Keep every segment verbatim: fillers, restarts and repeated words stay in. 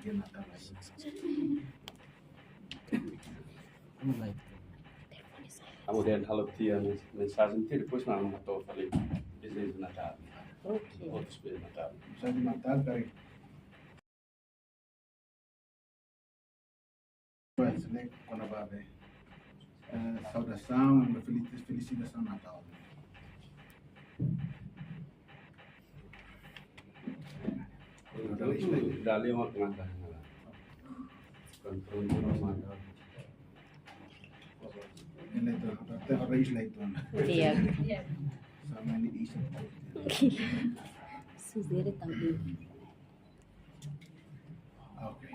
Amu dehan halo tiha mensajen tiha, depois mak amu hato'o fali dezeju Natál. Oke. Outros be Natál. Mensajen Natál dari Selek kona-ba be, eh, saudasaun, be feliz, felisitasaun Natál. Dali mak ngata ngala. Kontrol mata. Ele tu, tu, tu, tu, tu. Iya. Sama ini isi. Sudere também. Oke.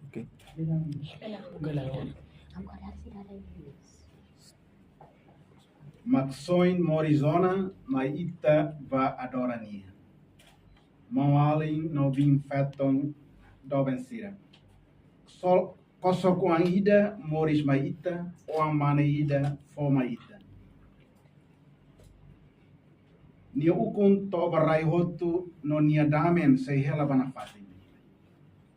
Oke. Maksoin moris ona mai ita bá adora nia. Maun-alin no biin-feton doben sira. Sol-, kosok-oan ida moris mai ita, oan-mane ida fó mai ita. Nia ukun to'o ba rai hotu no nia dame sei hela ba nafatin.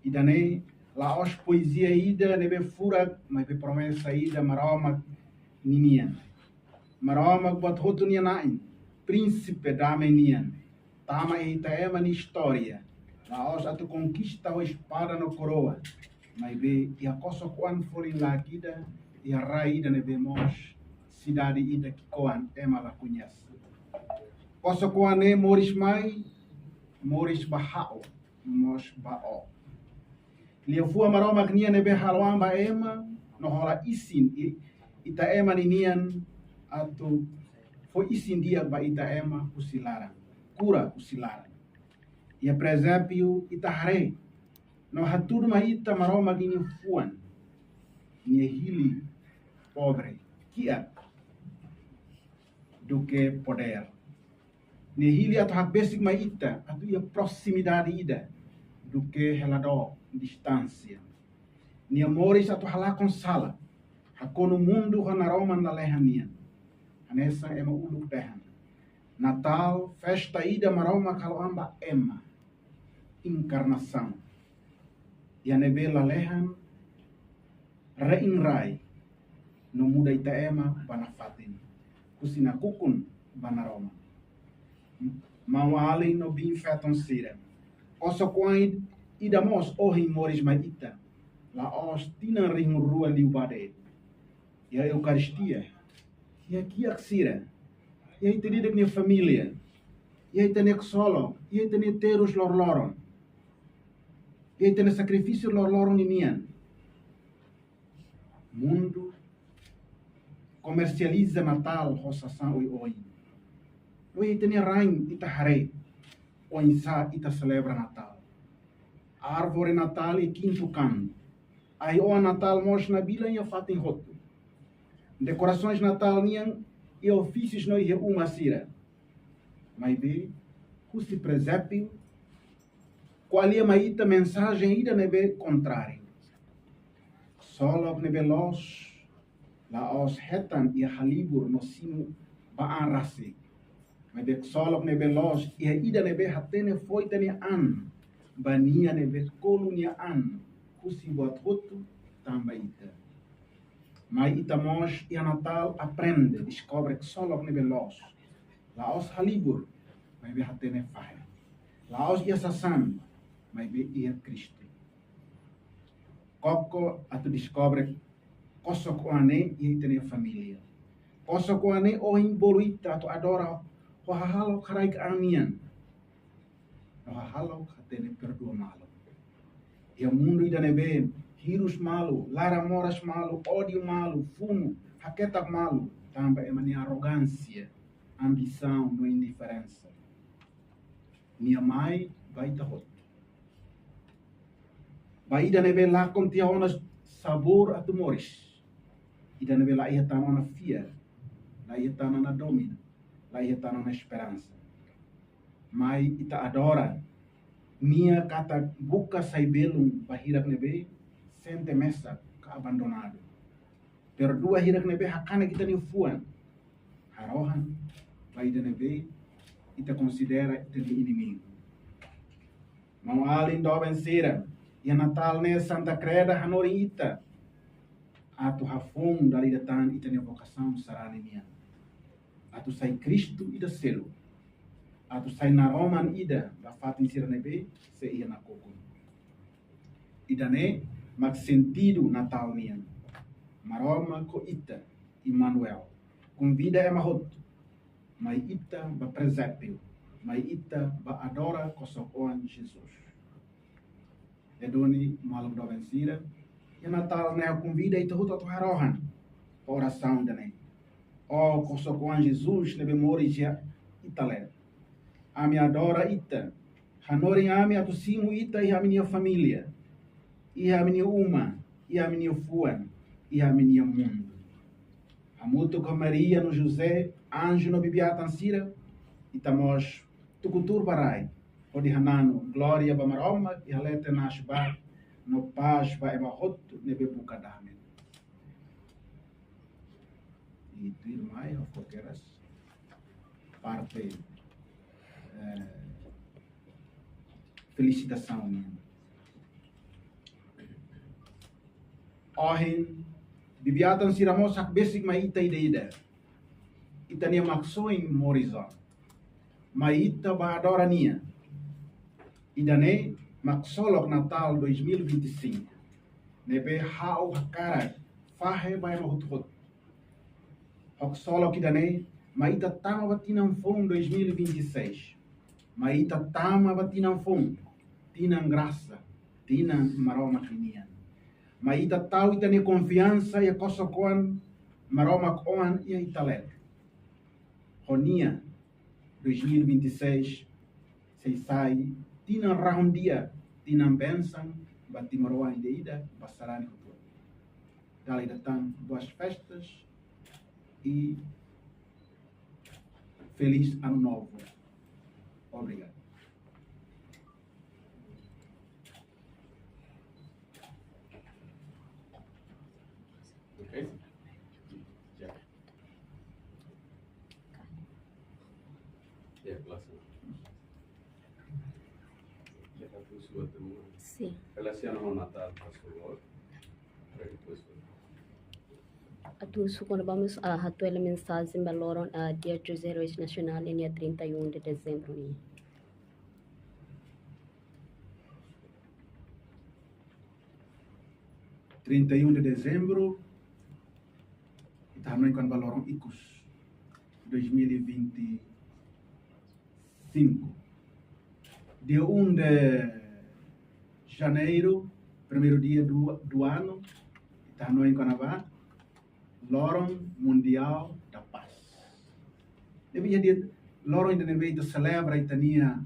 Ida-ne'e la'ós poezia ida ne'ebé furak, maibé promesa ida Maromak ninian. Maromak buat hotu nia Na'i, Prínsipe dame nian, tama iha ita ema nia istória, la'ós atu konkista ho espada no koroa, maibé iha kosok-oan folin-laek ida, iha rai ida ne'ebé mós sidade ida ki'ikoan ema la koñese. Kosok-oan ne'e moris mai, moris ba ha'u, mós ba ó. Liafuan Maromak nian ne'ebé halo an ba ema, no hola isin i-, ita ema ninian atu fó isin di'ak ba ita ema husi laran, kura husi laran. Iha presépiu ita haree, no hatudu mai ita Maromak ninia fuan, nia hili pobre, kiak duké podér. Nia hili atu hakbesik mai ita, atu iha proximidade ida, duké hela dook, distánsia. Nia moris atu halakon sala, hakonu mundu ho naroman lalehan nian. Hanesan ema uluk dehan, Natál festa ida Maromak halo an ba ema. Enkarnasaun. Iha ne'ebé lalehan rein rai no muda ita ema ba nafatin, husi nakukun ba naroman. Maun-alin no biin-feton sira. Kosok-oan ida mós ohin moris mai ita. La'ós tinan rihun rua liubá de'it. Iha Eukaristia, iha kiak sira, iha ita ida-idak nia família, iha ita-nia ksolok, iha ita-nia terus loroloron, iha ita-nia sakrifísiu loroloron ninian. Mundu komersializa Natál ho sasán oioin. No iha ita-nia rain ita haree oinsá ita selebra Natál. Árvore Natál iha kintu kan. Ahi-oan Natál mós nabilan iha fatin hotu. Dekorasoens Natál nian iha ofísius no iha uma sira. Maibé, husi presépiu, ko'alia mai ita mensajen ida ne'ebé kontráriu. Ksolok ne'ebé loos, la'ós hetan iha halibur no simu ba an rasik. Maibé ksolok ne'ebé loos iha ida ne'ebé hatene fó ita-nia an ba nia ne'ebé kolu nia an husi buat hotu tanba ita. Mai ita mós iha Natál aprende, deskobre ksolok ne'ebé loos. La'ós halibur, maibé hatene fahe. La'ós iha sasán, maibé iha Kristu. Koko atu deskobre kosok-oan ne'e iha ita-nia família. Kosok-oan ne'e ohin bolu ita atu adora ho hahalok haraik an nian. No hahalok hatene perdua malu. Iha mundu ida ne'ebé hirus malu, laran moras malu, ódiu malu, funu, haketak malu, tanba ema nia arrogánsia, ambisaun no indiferensa. Nia mai ba ita hotu. Ba ida ne'ebé lakon tiha ona sabór atu moris. Ida ne'ebé la iha tan ona fiar, la iha tan ona domin, la iha tan ona esperansa. Mai ita adora Nia katak buka sai belun ba hirak ne'ebé sente mesak ka abandonadu. Perdua hirak ne'ebé hakanek ita-nia fuan. Harohan ba ida ne'ebé ita konsidera ita-nia inimigu. Maun-alin doben sira, iha Natál ne'e Santa Kreda hanorin ita atu hafoun dala ida tan ita-nia vokasaun sarani nian. Atu sai Kristu ida seluk. Atu sai naroman ida ba fatin sira ne'ebé sei iha nakukun. Ida-ne'e mak sentidu Natál nian. Maromak ho ita, Emanuel, konvida ema hotu. Mai ita ba prezépiu, mai ita ba adora kosok-oan Jesus. Ida-ne'e, maluk doben sira, iha Natál ne'e ha'u konvida ita hotu atu harohan ba orasaun ida-ne'e. Ó kosok-oan Jesus ne'ebé moris iha ita leet. Ami adora ita, hanorin ami atu simu ita iha ami-nia família, iha ami-nia uma, iha ami-nia fuan, iha ami-nia mundu. Hamutuk ho Maria no José, anju no bibi-atan sira, ita mós tuku tuur ba rai, hodi hananu glória ba Maromak iha leten naas ba, no pás ba ema hotu ne'ebé buka dame. I tuirmai, ha'u hakarak parte, eh, felisitasaun. Ohin, bibi-atan sira mós hakbesik mai ita ida-ida. Ita-nia Maksoin moris ona. Mai ita ba adora nia. Ida-ne'e mak ksolok Natál dois mil e vinte e cinco. Ne'ebé ha'u hakarak fahe ba ema hotu-hotu. Ho ksolok ida-ne'e, mai ita tama ba tinan foun dois mil e vinte e seis. Mai ita tama ba tinan foun, tinan grasa, tinan Maromak nian. Mai ita tau ita-nia konfiansa iha kosok-oan Maromak oan iha ita leet. Ho nia, dois mil e vinte e seis sei sai tinan rahun-di'ak, tinan bensaun ba timoroan ida-ida, ba sarani hotu. Dala ida tan, boas festas e feliz ano novo. Obrigadu. Ok? Ya. Ya, gracias. Ya, atu husu atu. Sim. Relasiona ho Natál, por favór. Para depois. Atu husu kuandu vamos a atualiza mensajen ba loron, ah, Dia dos Heróis Nacional, iha trinta e um de dezembro nian. Trinta e um de dezembro, ita hanoin kuandu ba loron ikus, dois mil e vinte e cinco. Dia um de janeiro, primeiro dia do, do ano, ita hanoin kuandu ba Loron Mundial da Paz. Ne'ebé iha dia, loron ida ne'ebé ita selebra ita-nia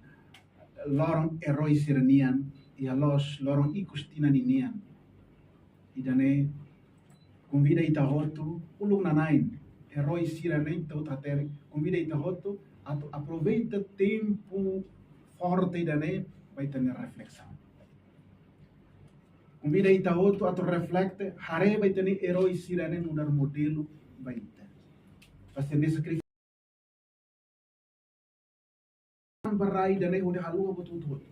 loron erói sira-nian, iha loos loron ikus tinan ninian. Ida-ne'e konvida ita hotu, uluk nanain, erói sira-ne'e ita hotu hatene, konvida ita hotu atu aproveita tempu forte ida-ne'e ba ita-nia reflesaun. Konvida ita hotu atu reflete, haree ba ita-nia erói sira-ne'e nu'udar modelu ba ita. Ba sira-nia sakrifísiu ba rai ida-ne'e hodi haluha buat hotu-hotu.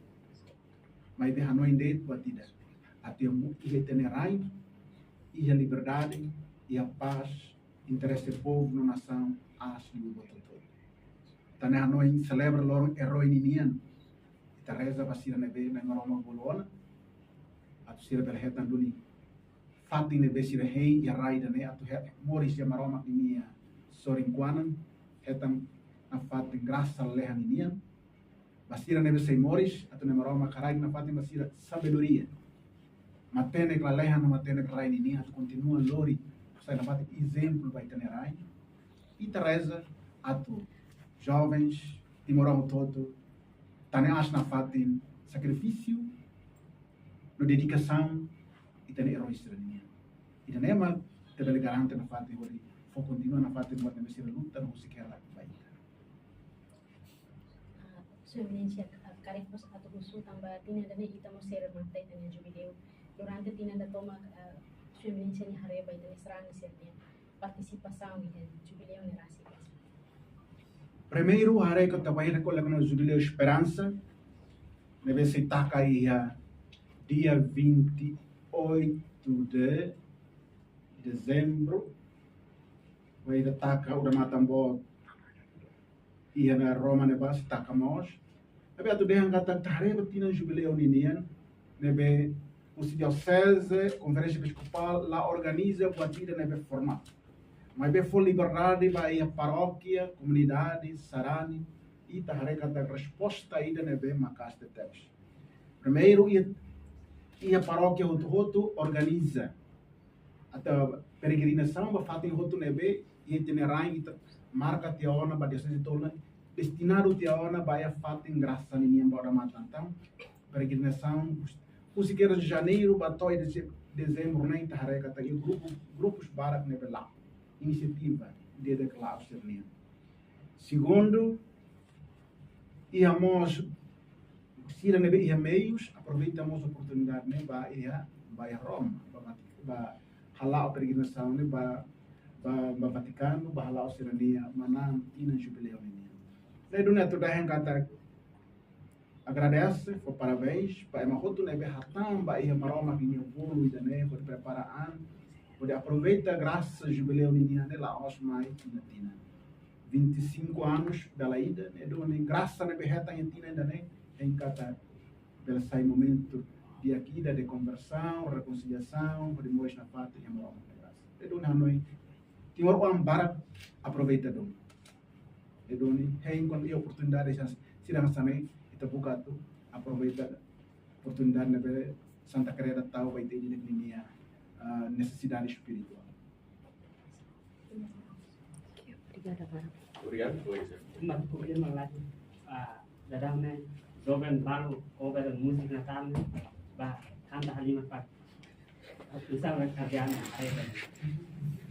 Maibé hanoin de'it buat ida. Atu iha mu-, iha ita-nia rai, iha liberdade, iha pás, interese povu no nasaun, aas liu buat hotu-hotu. Ita-nia hanoin selebra loron erói ninian. Ita reza ba sira ne'ebé Nai Maromak bolu ona, atu sira bele hetan duni fatin ne'ebé sira hein iha rai ida-ne'e atu he-, moris iha Maromak ninia sorin-kuanan, hetan nafatin grasa lalehan ninian. Ba sira ne'ebé sei moris, atu Nai Maromak haraik nafatin ba sira sabedoria. matenek lalehan no matenek rai ninian atu kontinua lori, sai nafatin ezemplu ba ita-nia rai. Ita reza atu jovens timoroan hotu-hotu tane aas nafatin sakrifísiu no dedikasaun ita-nia eróis sira-nian. Ida-ne'e mak ita bele garante nafatin hodi fó kontinua nafatin buat ne'ebé sira luta no husik hela ba ita. Ah, Sua Eminénsia, ah, karik mós atu husu tanba tinan ida-ne'e ita mós sei remata ita-nia jubileu. Durante tinan ida tomak, ah, Sua Eminénsia nia haree ba ita-nia sarani sira-nia partisipasaun iha jubileu ne'e rasik. Primeiru, haree katak ita bá rekolla kona jubileu esperansa, ne'ebé sei taka iha dia vinte e oito de dezembro, bá ita taka odamatan boot iha ne'e Roma ne'ebá sei taka mós. Ne'ebé atu dehan katak ita haree ba tinan jubileu ninian, ne'ebé husi dioseze, konferénsia episkopál la organiza buat ida ne'ebé formál. Maibé fó liberdade ba iha parókia, komunidade, sarani, ita haree katak resposta ida ne'ebé maka'as tebes. Primeiru, iha, iha parókia hotu-hotu organiza atu peregrinasaun ba fatin hotu ne'ebé iha ita-nia rain, ita marka tiha ona ba dioseze tolu ne'e, destinadu tiha ona ba iha fatin grasa ninian ba odamatan. Entaun peregrinasaun husi kedas Janeiru ba to'o iha dezembru ne'e ita haree katak iha grupu, grupus barak ne'ebé la'o, inisiativa ida-idak la'o sira-nian. Segundu, iha mós sira ne'ebé iha meius, aproveita mós oportunidade ne'e bá iha, bá iha Roma, bá Vati-, bá hala'o peregrinasaun ne'e bá, bá, bá Vatikanu, bá hala'o sira-nia manán tinan jubileu ninian. Ne'e duni atu dehan katak agradese, fó parabéns ba ema hotu ne'ebé hatán ba iha Maromak nia bolu ida-ne'e, hodi prepara an, hodi aproveita grasa jubileu ninian ne'e la'ós mai tinan-tinan. Vinte e cinco anos dala ida, ne'e duni grasa ne'ebé hetan iha tinan ida-ne'e, hein katak bele sai momentu di'ak ida de konversaun, rekonsiliasaun, hodi moris nafatin iha Maromak nia grasa. Ne'e duni hanoin timoroan barak aproveita duni. Ne'e duni, hein kuandu iha oportunidade sira hanesan ne'e, ita buka atu aproveita oportunidade ne'ebé Santa Kreda tau ba ita ida-idak ninia, ah, nesesidade espirituál. Obrigada, Mara. Obrigadu, kolega. Uma problema lá de, ah, dadame, joven balu, cover música na tarde, ba, kanta halimar pa. Usar na kardiana, haree ba.